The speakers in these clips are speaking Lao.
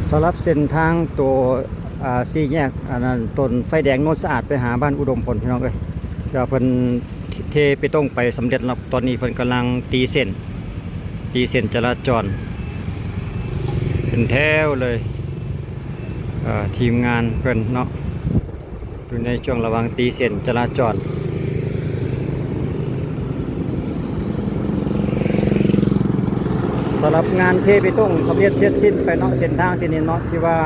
ສຳລັບເສັ້ນທາງໂຕ ອ່າ ສີ່ແຍກ ອັນນັ້ນ ຕົ້ນໄຟແດງໂນນສະອາດ ໄປຫາບ້ານອຸດົມພົນ ພີ່ນ້ອງເອີຍ ທີ່ວ່າເພິ່ນເທເບຕົງໄປສຳເລັດແລ້ວ ຕອນນີ້ເພິ່ນກຳລັງຕີເສັ້ນ ຕີເສັ້ນຈະລາຈອນເປັນແຖວເລີຍ ເອີ ທີມງານເພິ່ນເນາະ ຢູ່ໃນຊ່ວງລະຫວ່າງຕີເສັ້ນຈະລາຈອນ. ສຳລັບງານເທເບຕົງສຳເລັດເສັດສິ້ນໄປເນາະ ເສັ້ນທາງເສັ້ນນີ້ເນາະ ທີ່ວ່າ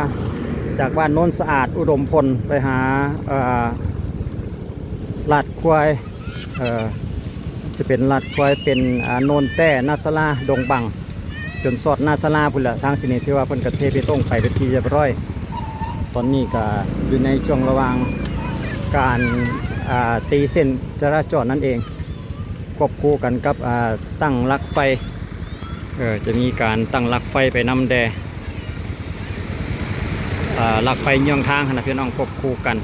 ຈາກບ້ານໂນນສະອາດ ອຸດົມພົນ ໄປຫາ ເອີ ລາດຄວາຍ ເອີ ຈະເປັນລາດຄວາຍ ເປັນ ອາ ໂນນແຕ້ ນາສາລາ ດົງບັງ ຈົນສອດນາສາລາພຸ້ນແຫຼະ. ທາງເສັ້ນນີ້ຖືວ່າເພິ່ນກະເທເບຕົງໄປເປັນທີ່ຮຽບຮ້ອຍ. ຕອນນີ້ກະຢູ່ໃນຊ່ວງລະຫວ່າງການ ອາ ຕີເສັ້ນຈະລາຈອນນັ້ນເອງ ຄວບຄູ່ກັນກັບ ອາ ຕັ້ງຫຼັກໄຟ ເອີ ຈະມີການຕັ້ງຫຼັກໄຟໄປນຳແດ່. ອ່າ ຫຼັກໄຟເຍືອງທາງຫັ້ນນະພີ່ນ້ອງ ຄວບຄູ່ກັນ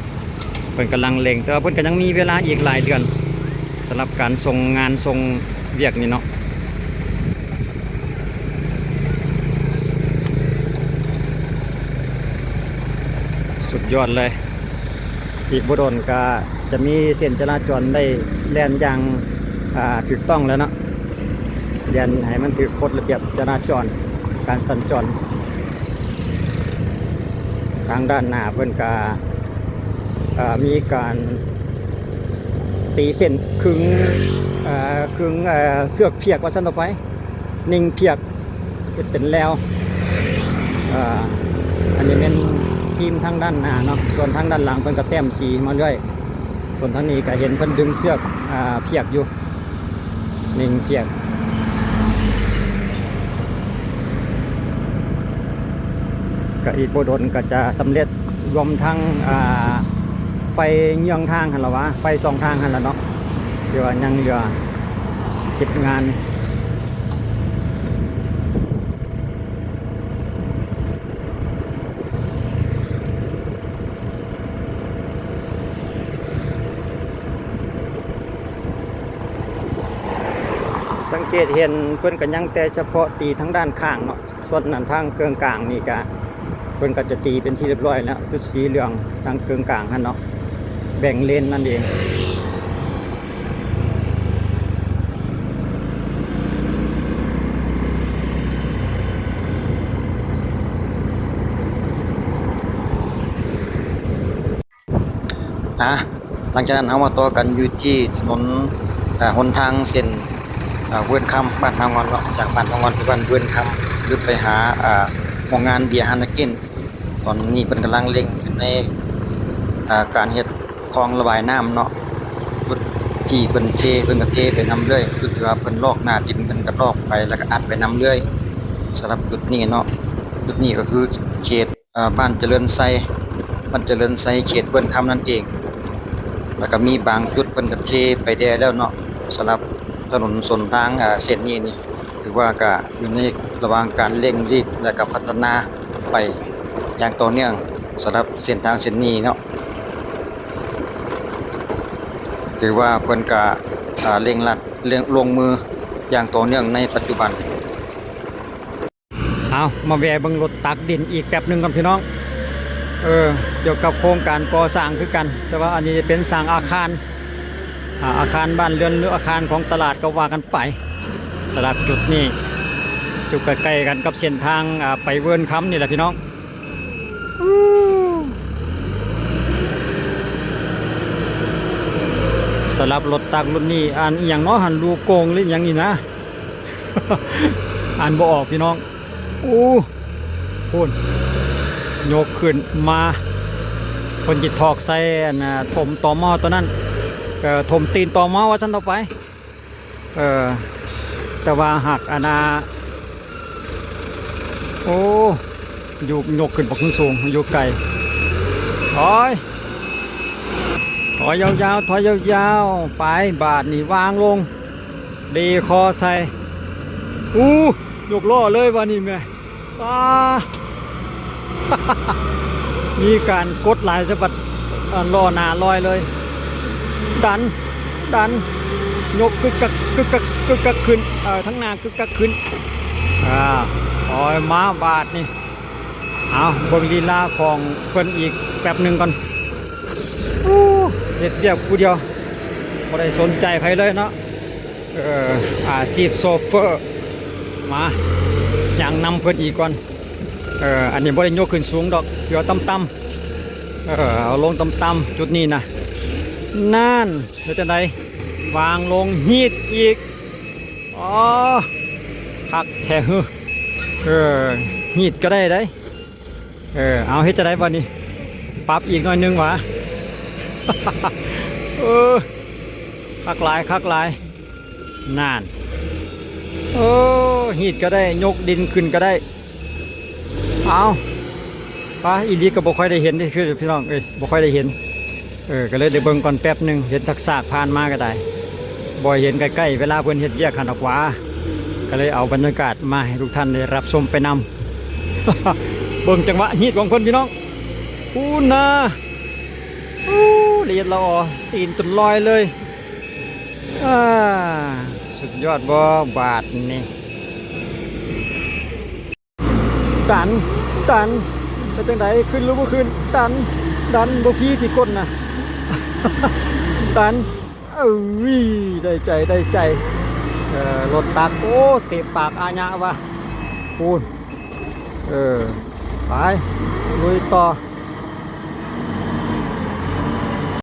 ເພິ່ນກຳລັງເລັ່ງ ແຕ່ວ່າເພິ່ນກໍຍັງມີເວລາອີກຫຼາຍເດືອນ ສຳລັບການສົ່ງງານສົ່ງວຽກນີ້ເນາະ. ສຸດຍອດເລີຍ. ອີກບໍ່ດົນກະຈະມີເສັ້ນຈະລາຈອນໄດ້ແລ່ນຢ່າງ ອ່າ ຖືກຕ້ອງແລ້ວເນາະ ແລ່ນໃຫ້ມັນຖືກກົດລະບຽບຈະລາຈອນ ການສັນຈອນ. ທາງດ້ານໜ້າເພິ່ນກະ ເອີ ມີການຕີເສັ້ນ ຄຶງ ເອີ ຄຶງ ເອີ ເຊືອກພຽກວ່າຊັ້ນຕໍ່ໄປ ໜິ່ງພຽກ ເຮັດເປັນແລວ. ເອີ ອັນນີ້ແມ່ນທີມທາງດ້ານໜ້າເນາະ ສ່ວນທາງດ້ານຫຼັງເພິ່ນກໍແຕ້ມສີມາເລື້ອຍ ສ່ວນທາງນີ້ກໍເຫັນເພິ່ນດຶງເຊືອກ ອາ ພຽກຢູ່ ໜຶ່ງພຽກ ກໍອີກບໍ່ດົນກໍຈະສຳເລັດ ລວມທັງ ອາ ໄຟເຍືອງທາງຫັ້ນລະຫວາ ໄຟສອງທາງຫັ້ນລະເນາະ ທີ່ວ່າຍັງເຫຼືອເກັບງານ. ສັງເກດເຫັນເພິ່ນກໍຍັງແຕ່ສະເພາະຕີທາງດ້ານຂ້າງເນາະ ສ່ວນນັ້ນທາງເຄິ່ງກາງນີ້ກະເພິ່ນກໍຈະຕີເປັນທີ່ຮຽບຮ້ອຍແລ້ວ ຈຸດສີເຫຼືອງທາງເຄິ່ງກາງຫັ້ນເນາະ ແບ່ງເລນນັ້ນເອງ. ອາ ຫຼັງຈາກນັ້ນເຮົາມາຕໍ່ກັນຢູ່ທີ່ຖະໜົນ ອາ ຫົນທາງເສັ້ນ ອາ ເວີນຄຳ ບ້ານທ່າງ່ອນເນາະ ຈາກບ້ານທ່າງ່ອນໄປບ້ານເວີນຄຳ ຫຼືໄປຫາ ອາ ໂຮງງານເບຍຮານາກິນ. ຕອນນີ້ເພິ່ນກຳລັງເລັ່ງຢູ່ໃນ ອາ ການເຮັດ ຄອງລະບາຍນ້ຳເນາະ ຈຸດທີ່ເພິ່ນເທ ເພິ່ນກະເທໄປນຳເລື້ອຍ ຈຸດທີ່ວ່າເພິ່ນລອກໜ້າດິນ ເພິ່ນກະລອກໄປ ແລ້ວກະອັດໄປນຳເລື້ອຍ. ສຳລັບຈຸດນີ້ເນາະ ຈຸດນີ້ກໍຄືເຂດ ເອີ ບ້ານຈະເລີນໄຊ ບ້ານຈະເລີນໄຊ ເຂດເວີນຄຳນັ້ນເອງ ແລ້ວກະມີບາງຈຸດເພິ່ນກະເທໄປແດ່ແລ້ວເນາະ. ສຳລັບຖະໜົນສົນທາງ ເອີ ເສັ້ນນີ້ນີ້ ຖືວ່າກະຢູ່ໃນລະຫວ່າງການເລັ່ງລີບ ແລະກະພັດທະນາໄປຢ່າງຕໍ່ເນື່ອງ ສຳລັບເສັ້ນທາງເສັ້ນນີ້ເນາະ ຖືວ່າເພິ່ນກະ ອາ ເລັ່ງລັດ ເລັ່ງລົງມືຢ່າງຕໍ່ເນື່ອງໃນປັດຈຸບັນ. ເອົາ ມາແວ່ເບິ່ງລົດຕັກດິນອີກແປັບໜຶ່ງກ່ອນພີ່ນ້ອງ ເອີ ກ່ຽວກັບໂຄງການກໍ່ສ້າງຄືກັນ ແຕ່ວ່າອັນນີ້ເປັນສ້າງອາຄານ ອາ ອາຄານບ້ານເຮືອນ ຫຼືອາຄານຂອງຕະຫຼາດກໍວ່າກັນໄປ. ສຳລັບຈຸດນີ້ ຢູ່ໃກ້ໆກັນກັບເສັ້ນທາງ ອາ ໄປເວີນຄຳນີ້ແຫຼະພີ່ນ້ອງ. ສຳລັບລົດຕັກລຸ້ນນີ້ ອັນອີ່ຫຍັງເນາະຫັ້ນ ລູໂກງ ຫຼືອີ່ຫຍັງນີ້ນະ ອ່ານບໍ່ອອກພີ່ນ້ອງ. ໂອ້ ພຸ້ນ ຍົກຂຶ້ນມາ ເພິ່ນຊິຖອກໃສ່ອັນນ່າ ຖົມຕໍມໍຕົວນັ້ນ ເອີ ຖົມຕີນຕໍມໍວ່າຊັ້ນຕໍ່ໄປ. ເອີ ແຕ່ວ່າຫາກອັນນ່າ ໂອ້ ຍົກ ຍົກຂຶ້ນບັກສູງ ຢູ່ໄກ ຖອຍ ຖອຍຍາວໆ ຖອຍຍາວໆ ໄປ ບາດນີ້ວາງລົງ ເດຄໍໃສ່ ອູ້ ຍົກລໍ້ເລີຍບາດນີ້ແມ່. ປາ ມີການກົດຫຼາຍສະບັດ ອັນ ລໍ້ໜ້າລອຍເລີຍ ດັນ ດັນ ຍົກກຶກກັກ ກຶກກັກ ກຶກກັກຂຶ້ນ ເອີ ທາງໜ້າກຶກກັກຂຶ້ນ ອາ ຖອຍມາບາດນີ້ ເອົາ ເບິ່ງລີລາຂອງເພິ່ນອີກແປັບໜຶ່ງກ່ອນ. ໂອ້ ເຮັດວຽກຜູ້ດຽວ ບໍ່ໄດ້ສົນໃຈໃຜເລີຍເນາະ. ເອີ ອາຊີບໂຊເຟີ ມາ ຍ່າງນຳເພິ່ນອີກກ່ອນ. ເອີ ອັນນີ້ບໍ່ໄດ້ຍົກຂຶ້ນສູງດອກ ເພື່ອຕ່ຳໆ ເອີ ເອົາລົງຕ່ຳໆ ຈຸດນີ້ນະ. ນັ້ນ ເຮັດຈັ່ງໃດ ວາງລົງ ຮີດອີກ. ອໍ ຄັກແທ້ຫື. ເອີ ຮີດກໍໄດ້ເດ້. ເອີ ເອົາ ເຮັດຈັ່ງໃດບັດນີ້ ປັບອີກໜ້ອຍໜຶ່ງຫວາ. ເອີ ຄັກຫຼາຍ ຄັກຫຼາຍ. ນັ້ນ ໂອ້ ຮີດກໍໄດ້ ຍົກດິນຂຶ້ນກໍໄດ້. ເອົາ ປາ ອີ່ຫຼີກໍບໍ່ຄ່ອຍໄດ້ເຫັນເດ້ ຄື ພີ່ນ້ອງເອີຍ ບໍ່ຄ່ອຍໄດ້ເຫັນ. ເອີ ກໍເລີຍໄດ້ເບິ່ງກ່ອນແປັບໜຶ່ງ ເຫັນຊາກໆ ຜ່ານມາກໍໄດ້ ບໍ່ເຫັນໃກ້ໆ ເວລາເພິ່ນເຮັດວຽກຫັ້ນດອກຫວາ. ກໍເລີຍເອົາບັນຍາກາດມາໃຫ້ທຸກທ່ານໄດ້ຮັບຊົມໄປນຳ. ເບິ່ງຈັງຫວະຮີດຂອງເພິ່ນ ພີ່ນ້ອງ. ປູນນາ ໂອ້ ລະອຽດລະອໍ ຕີນຈົນລອຍເລີຍ. ອາ ສຸດຍອດບໍ່ບາດນີ້. ດັນ ດັນ ເປັນຈັ່ງໃດ ຂຶ້ນຫຼືບໍ່ຂຶ້ນ? ດັນ ດັນ ບໍ່ຟຣີຕິກົ້ນນະ ດັນ. ເອີຍ ໄດ້ໃຈ ໄດ້ໃຈ. ເອີ ລົດຕັກ ໂອ້ ເຕະປາກອາຍະວ່າ ປູນ. ເອີ ໄປ ລຸຍຕໍ່.